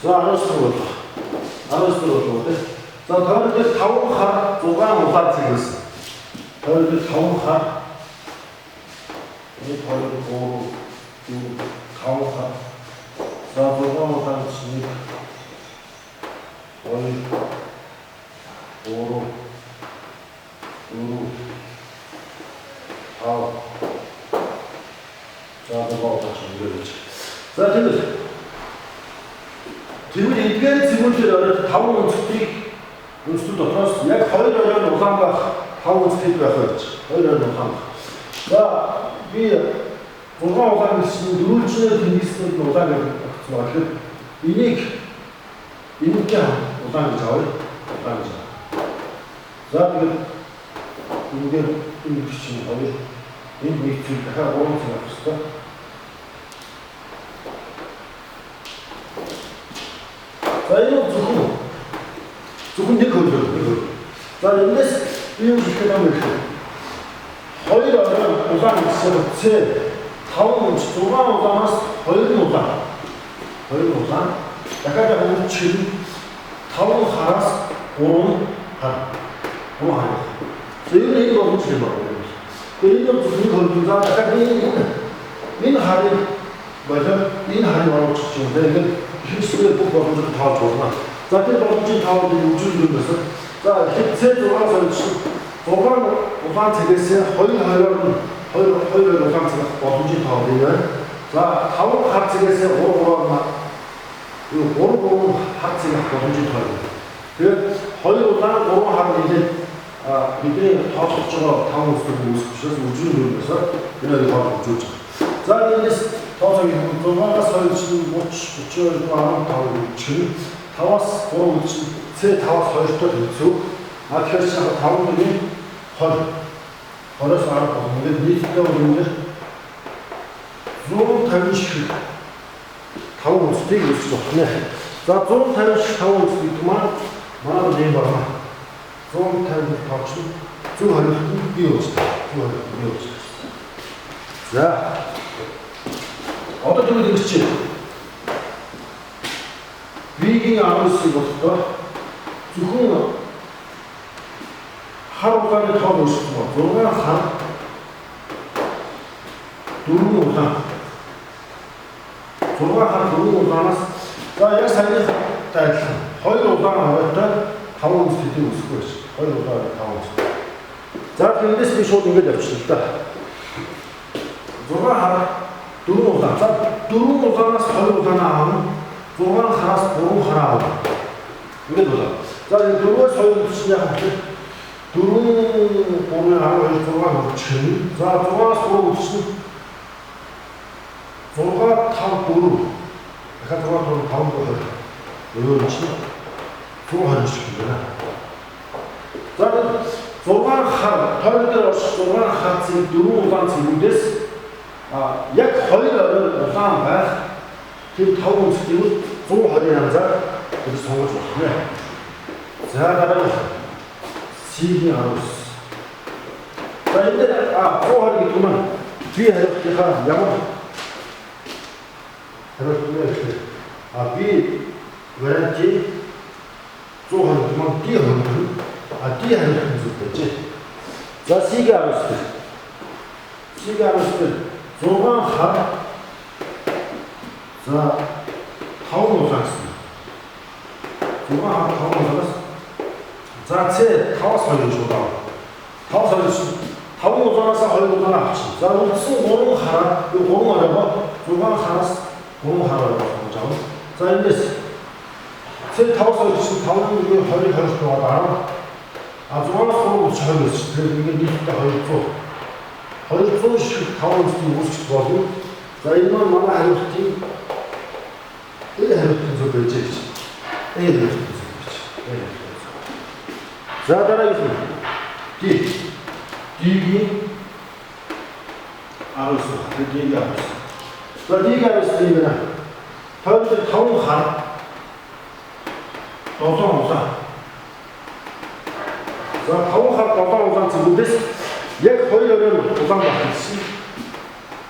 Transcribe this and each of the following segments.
За 19 болов. 19 болов тий. За тойрог дээр 5 хар 6 улаан цэг байсан. Тойрог дээр 5 хар 1 2 3 4 5 хар. За 6 улаан чинь 1 2 3 4 5. За 6 улаан чинь ингэж байж. За тэгвэл эдгээр цэгүүдээр оройд 5 өнцгтийг өнцгүүд дотроос яг 2 оройн улаан байх 5 өнцгт байх байж. 2 оройн улаан байх. За би 6 улаан гэсэн дөрвөлжнээр тэнгэснүүд нь улаан гэж огцсон байгаа. Тэгэхээр энийг энэтэй улаан гэж авъя. Улаан гэж. За тэгээд ингээд энэ чинь 2 энд нэг цэг дахиад 3 цэг авах хэрэгтэй. За энэ зөвхөн нэг хөлөөр нэг хөл. За энэс би юу хэлэх юм бэ гэхээр 2 орой улаан гэсэн С 5 өмч 6 улаанаас 2 нь улаан. 2 нь улаан. Дахиад яг өмч 5 хараас 3 хар. 3 хар. За энэ нэг боломж юм байна. Тэгээ энэ зөвхөн нэг хөл. За дахиад энэ харыг болоод энэ харыг оруулах юм байна. Тэгээд ихэнхдээ бүх боломжууд тоолж болно. За тэр боломжийн тоолыг үжил юм байна. За тэгэхээр С6-аас ойж 6 улаан цэгээс 2 2-оор нь 2 2 улаан цэг боломжийн тоол юм байна. За 5 хар цэгээс 3 3-оор нь 3 3 хар цэг авах боломжийн тоол. Тэгээд 2 улаан 3 хар нийлээд бидний тоолж байгаа 5 өнцөг үүсэх учраас үжил юм байна. Энэ хоёрыг тоолж үжүүлж байгаа. За энэс тооцоо хийх 6-аас 2 чинь 30 32 15 чинь 5-аас 3 чинь С 5-аас 2-той тэнцүү. А тэгэхээр чи 5 дөрвийн 20. 20-оос 10 болно. Ингээд нийтдээ бол энэ дэр 150 шиг 5 өнцгийг үүсгэж болох нэ. За 150 шиг 5 өнц гэдэг маань манай бол ийм байна. 150 тооч нь зөв хариулт нь бий болж байна. Зөв хариулт нь бий болж байна. За одоо тэгвэл ингэж чинь B-ийн 19-ийг бодохдоо зөвхөн хар улааны тоон өөрчлөсөн ба 6 хар 4 улаан 6 хар 4 улаанаас за яг саяныхтай адилхан 2 улаан оройтой 5 өнц төдий үүсэх байж 2 улаан орой 5 өнц. За тэгэхээр эндээс би шууд ингэж явчихна л да. 6 хар 4 улаан. За 4 улаанаас 2 улаанаа авна. 6 хараас 3 хараа авна. Ингээд болоо. За энэ 4-өөс 2 чинь яах вэ? 4 3 12 6 хүрчин. За 6-аас 3 хүрчин 6 5 4. Дахиад 6 4 5 4 20. Өөр чинь 120 шиг юм байна. За 6 хар тойрог дээр орчих 6 хар цэг 4 улаан цэгүүдээс яг 2 орой улаан байх тэр 5 өнцгийг 120 янзаар бид сонгож болох нэ. За дараа нь C-ийн 19. За энэ дээр 120 гэдэг нь би хариултынхаа ямар хариулт вэ гэхээр би вариантын 120 гэдэг нь D 20. D хариулт нь зөв байжээ. За C-ийн 19 дээр. C-ийн 19 дээр 6 хар за 5 улаан гэсэн. 6 хар 5 улаанаас за C 5-аас 2 гэж бодоо. 5-аас 2 чинь 5 улаанаас 2 улаан авчихна. За үлдсэн 3 хараа 3 оройгоо 6 хараас 3 хар оройгоо сонгож авна. За эндээс C 5-аас 2 чинь 5 1 20 20 10. А 6-аас 3 гэж 20 гэж. Тэгэхээр ингээд нийтдээ 200. 200 шиг 5 өнцгийг үүсгэж болно. За энэ маань манай хариултын E хариултын зөв байж гэж. E хариултын зөв байж. E хариултын зөв. За дараагийнх нь D. D-ийн 19. D-ийн 19. За D-ийн 19 юм байна. Тойрог 5 хар 7 улаан. За 5 хар 7 улаан цэгүүдээс яг 2 оройн улаан байх гэсэн.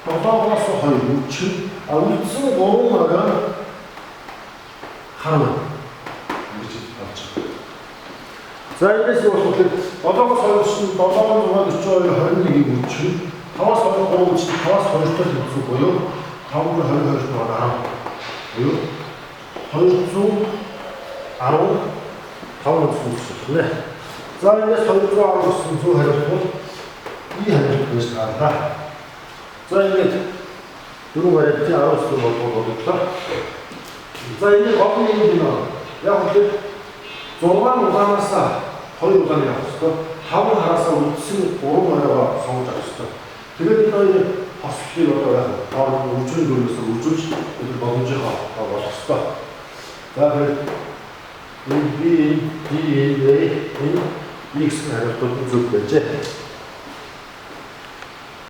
7-оос 2 үчин. А үлдсэн 3 орой хар хар байна гэж авч байгаа. За эндээс юу болох вэ? 7-оос 2 чинь 7 6 42 21-ийг үржих. 5-аас 2 3 чинь 5-аас 2-той тэнцүү буюу 5 22 10 буюу 215 үсэх болно. За эндээс 210 гэсэн зөв хариулт бол И хариулт гэж таарлаа. За ингээд дөрвөн вариантын 19 болгоод бодлоо. За энэ гол нь юм байна. Яг үгээр 6 улаанаас 2 улаан явах хэрэгтэй. 5 хараасаа үндсэн 3 оройгоо сонгож авах хэрэгтэй. Тэгээд энэ хоёрын хослолыг одоо яг хооронд үржин дөрвөөс үржүүлж энэ боломжийнхоо болох хэрэгтэй. За тэгээд энэ B, D, A, энэ X хариултууд нь зөв байжээ.